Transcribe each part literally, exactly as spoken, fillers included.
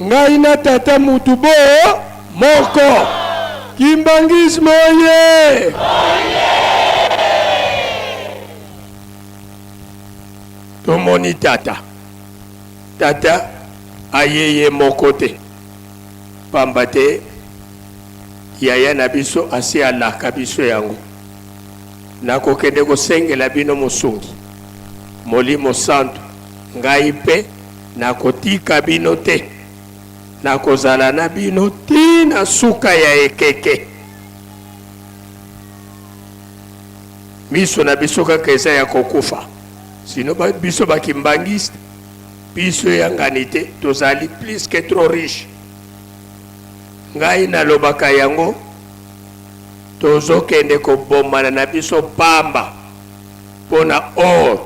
Ngai na tata mutu bo moko. Kimbanguisme oye! Tomoni tata. Tata aye ye moko te. Pamba te yaya na biso asi alaka biso yango. Nakokende kosengela bino mosungi, Molimo Santu. Ngai mpe nakotika bino te. Nakozala na bino tii na suka ya ekeke. Miso na biso kaka eza ya kokufa. Sino ba, biso ba kimbanguiste, biso ya ngani te, tozali plus que trop riche. Ngai nalobaka yango, tozokende kobomana na biso pamba, mpo na or,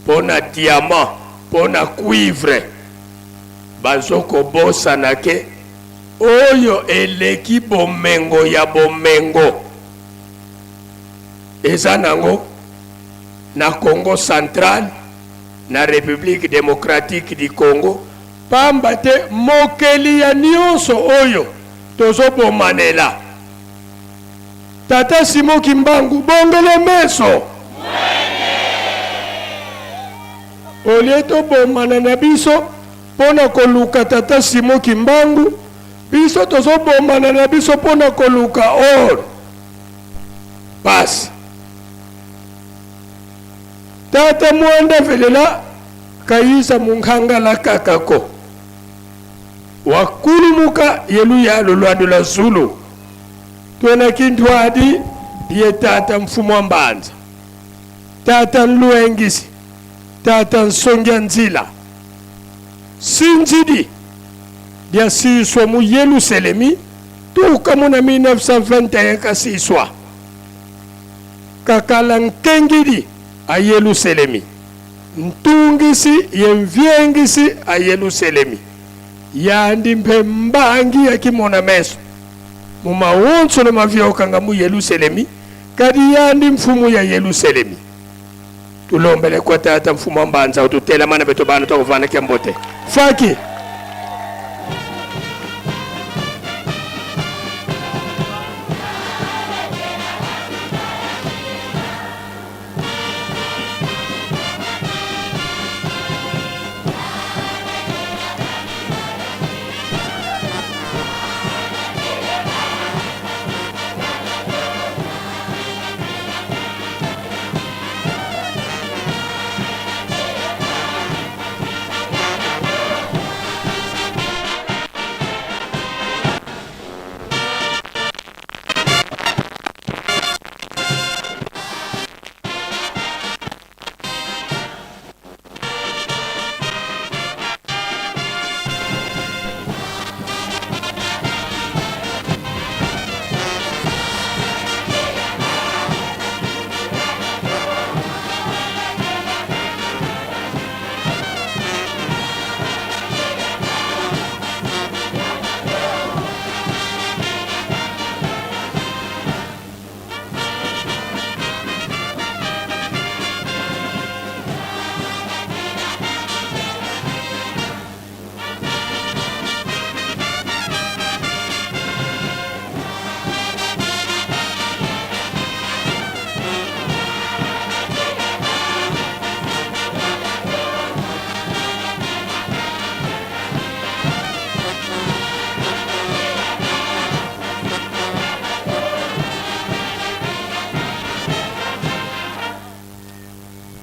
mpo na diamant, mpo na cuivre. Bazokobosana ke oyo eleki bomengo ya bomengo eza nango na Congo Central, na République Démocratique du Congo, pamba te mokeli ya nyonso oyo tozobomanela, tata Simon Kimbangu, bongele meso. Au lieu tobomana na biso mpo na koluka tata Simon Kimbangu, biso tozobomana na biso mpo na koluka or. Pasi. Tata Muanda Velela kayiza mu nkangala kaka ko. Wakulumuka ye luyalu lwandi lwa zulu. Twena kintwadi ye tata mfumu a mbanza, tata nlwengisi, tata nsongi a nzila. Sinzidi diasiswa mu Yelusalemi, tuka muna mille neuf cent vingt et un kasiswa. Kakala nkengidi a Yelusalemi, ntungisi ye mviengisi a Yelusalemi. Yandi mpe mbangi ya kimona-meso mu mawonsono maviokanga mu Yelusalemi, kadi yandi mfumu ya Yelusalemi. Tulombele kwa tata mfumu a mbanza, ututelamana beto bana twa kuvana kia mbote. Faki.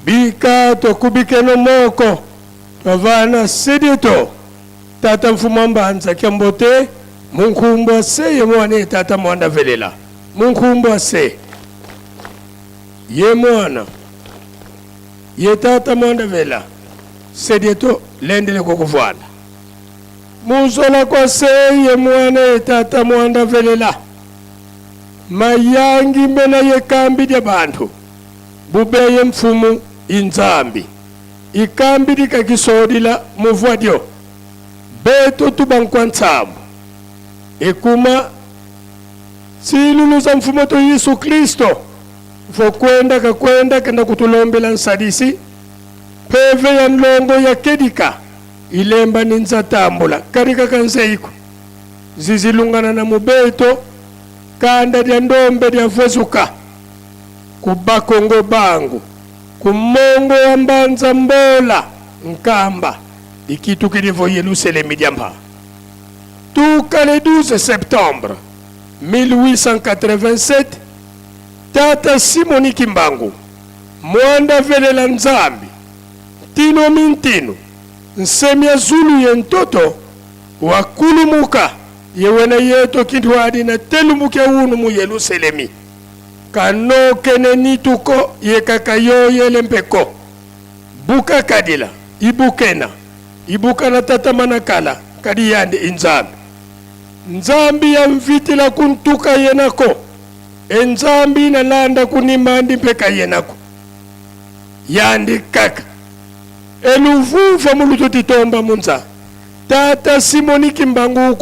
Bika twakubikeno moko, twavana se dieto. Tata mfumu a mbanza, kia mbote, mu nkumbu a se ye mwana ye tata Muanda Velela. Mu nkumbu a se ye mwana ye tata Muanda Velela, se dieto lendele kwa kuvwanda. Mu zola kwa se ye mwana ye tata Muanda Velela, mayangi mena ye kambi dia bantu, bubeye mfumu i Nzambi, i kambi di kakisodila mu vwa dio. Beto tu bankwa nsambu. E kuma, nsilulu za Mfumu eto Yesu Kristo, vo kwenda kakwenda kenda kutulombela nsadisi, mpeve ya nlongo ya kedika, Ilemba ni nza tambula, kadi kaka nzeyi ko. Zizi lungana na mu beto, kanda dia ndombe dia vwezuka. Ku Bakongo bangu, ku mongo wa Mbanza Mbola Nkamba, ikitukidi vo Yelusalemi dia mpa. Tuka le douze septembre mille huit cent quatre-vingt-sept, Tata Simoni Kimbangu, mwanda velela Nzambi, ntinu mi ntinu, nse mia zulu ye ntoto, wakulumuka, ye wena yeto kintwadi na telumukia unu mu Yelusalemi. Kanokene nitu ko, ye kakayoyele mpe ko. Bu kakadila, i bu kena, i bu kana tatamana kala, kadi yandi i Nzambi. Nzambi yamvitila ku ntu ka yena ko. E Nzambi ina landa ku nim'andi mpe ka yena ko. Yandi kaka. E luvumfa mu lututi tomba mu nza. Tata Simoni Kimbangu